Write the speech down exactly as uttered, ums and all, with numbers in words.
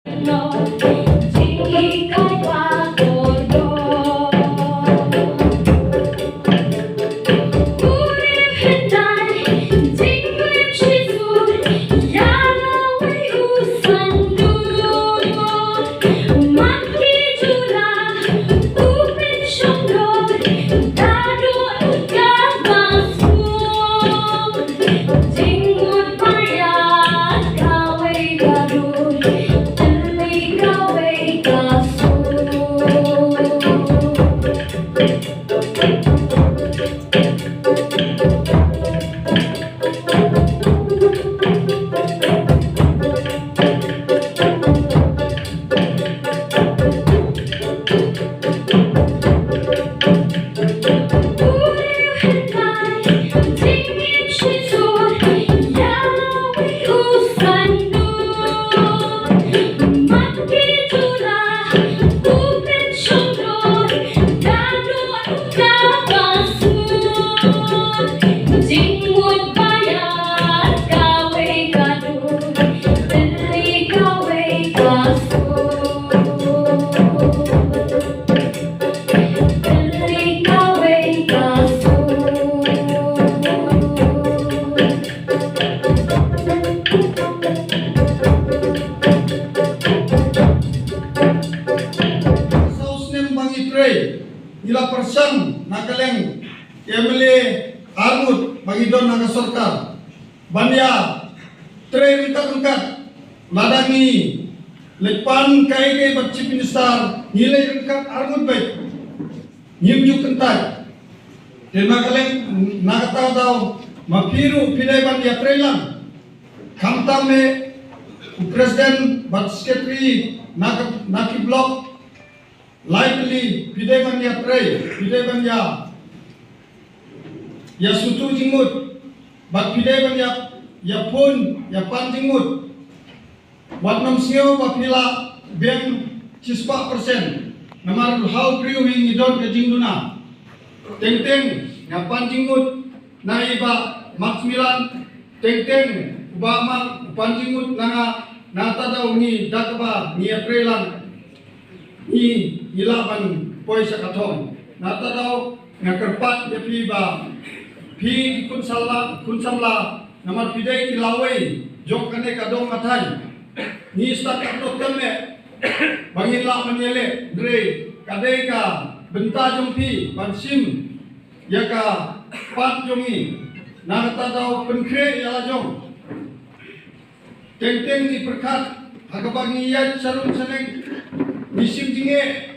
Saw snem ba ngi trei, ngi la pyrshang na ka liang M L A arngut ba ngi don ha ka sorkar ban ïa trei ryngkat ryngkat. Lada ngi leit pan kaei kaei bad Chief Minister, ngi leit ryngkat arngut beit, ngim ju kyntait. Te na ka liang, na kata ka daw, ma phi ruh phi dei ban ïa trei lang. Khamtam eh u President bad Secretary na ka, na ki block, lai tylli phi dei ban ïa trei, phi dei ban ïa, ïa sngewthuh jingmut, bad phi dei ban ïa, ïa phone, ïa pan jingmut. Wat nym sngew ba phi la biang shispah percent. Namar ha u briew hi ngi don ka jingduna. Teng teng nga pan jingmut na i Bah Maximilian, teng teng u Bah Mark u pan jingmut na nga, na kata ka daw ngi da kaba ngi ïa trei lang. Ngi, ngi lah ban poi sha ka thong. Na kata ka daw nga kyrpad ïa phi ba phi ki khun samla, khun samla, namar phi dei ki lawei jong kane ka dong ka thaiñ. Ngi stad katno kynmaw ba ngin lah ban ïaleh, hynrei ka dei ka bynta jong phi ban shim ïa ka part jong ngi. Na kata ka daw pynkhreh ïa la jong. Teng teng ngi pyrkhat ha kaba ngi ïaid sha rum sha neng, ngi shim jingeh